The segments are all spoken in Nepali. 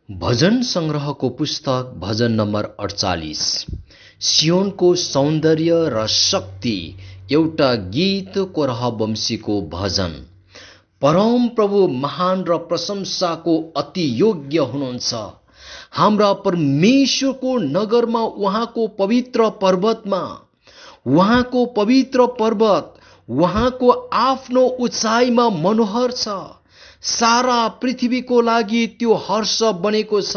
भजन संग्रहको पुस्तक भजन नम्बर 48। सियोनको सौन्दर्य र शक्ति, एउटा गीत कोरह वंशीको भजन। परम प्रभु महान र प्रशंसाको अति योग्य हुनुहुन्छ। हाम्रा परमेश्वरको नगरमा, उहाँको पवित्र पर्वतमा, उहाँको पवित्र पर्वत उहाँको आफ्नो उचाइमा मनोहर छ। सारा पृथ्वीको लागि त्यो हर्ष बनेको छ।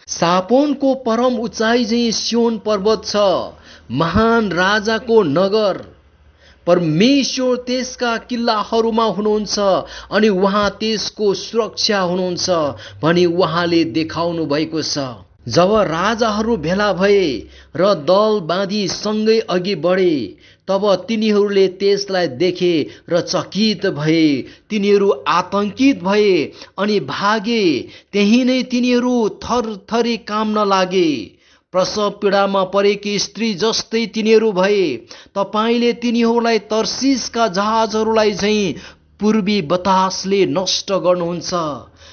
सापोनको परम उचाइ चाहिँ सियोन पर्वत छ, महान राजाको नगर। परमेश्वर त्यसका किल्लाहरूमा हुनुहुन्छ अनि उहाँ त्यसको सुरक्षा हुनुहुन्छ भनी उहाँले देखाउनु भएको छ। जब राजाहरू भेला भए र दल बाँधी सँगै अघि बढे, तब तिनीहरूले त्यसलाई देखे र चकित भए। तिनीहरू आतंकित भए अनि भागे। त्यही नै तिनीहरू थरथरी काम्न लागे। प्रसव पीडामा परेकी स्त्री जस्तै तिनीहरू भए। तपाईले तिनीहरूलाई तर्सीसका जहाजहरूलाई चाहिँ पूर्वी बतासले नष्ट गर्नुहुन्छ।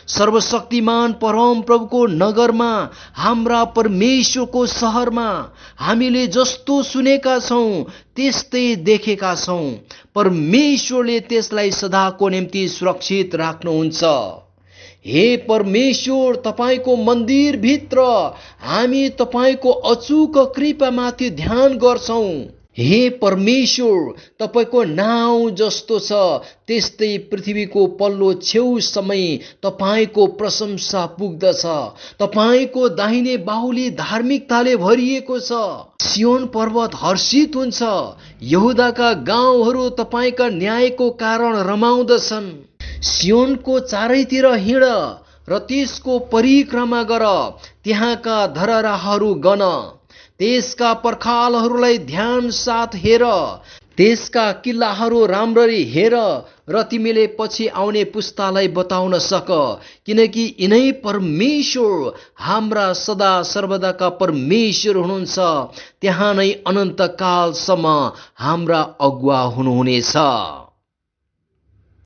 सर्वशक्तिमान परम प्रभुको नगरमा, हाम्रा परमेश्वरको सहरमा हामीले जस्तो सुनेका छौं त्यस्तै देखेका छौं। परमेश्वरले त्यसलाई सदाको निम्ति सुरक्षित राख्नुहुन्छ। हे परमेश्वर, तपाईको मन्दिर भित्र हामी तपाईको अचूक कृपामाथि ध्यान गर्छौं। हे परमेश्वर, तपाईको नाउँ जस्तो छ त्यस्तै पृथ्वीको पल्लो छेउसम्मै तपाईको प्रशंसा पुग्दछ। तपाईको दाहिने बाहुली धार्मिकताले भरिएको छ। सियोन पर्वत हर्षित हुन्छ। यहुदाका गाउँहरू तपाईका न्यायको कारण रमाउँदछन्। सियोनको चारैतिर हिँड र त्यसको परिक्रमा गर। त्यहाँका धरहराहरू गन। त्यसका पर्खालहरूलाई ध्यान साथ हेर। त्यसका किल्लाहरू राम्ररी हेर र तिमीले पछि आउने पुस्तालाई बताउन सक, किनकि यिनै परमेश्वर हाम्रा सदा सर्वदाका परमेश्वर हुनुहुन्छ। त्यहाँ नै अनन्तकालसम्म हाम्रा अगुवा हुनुहुनेछ।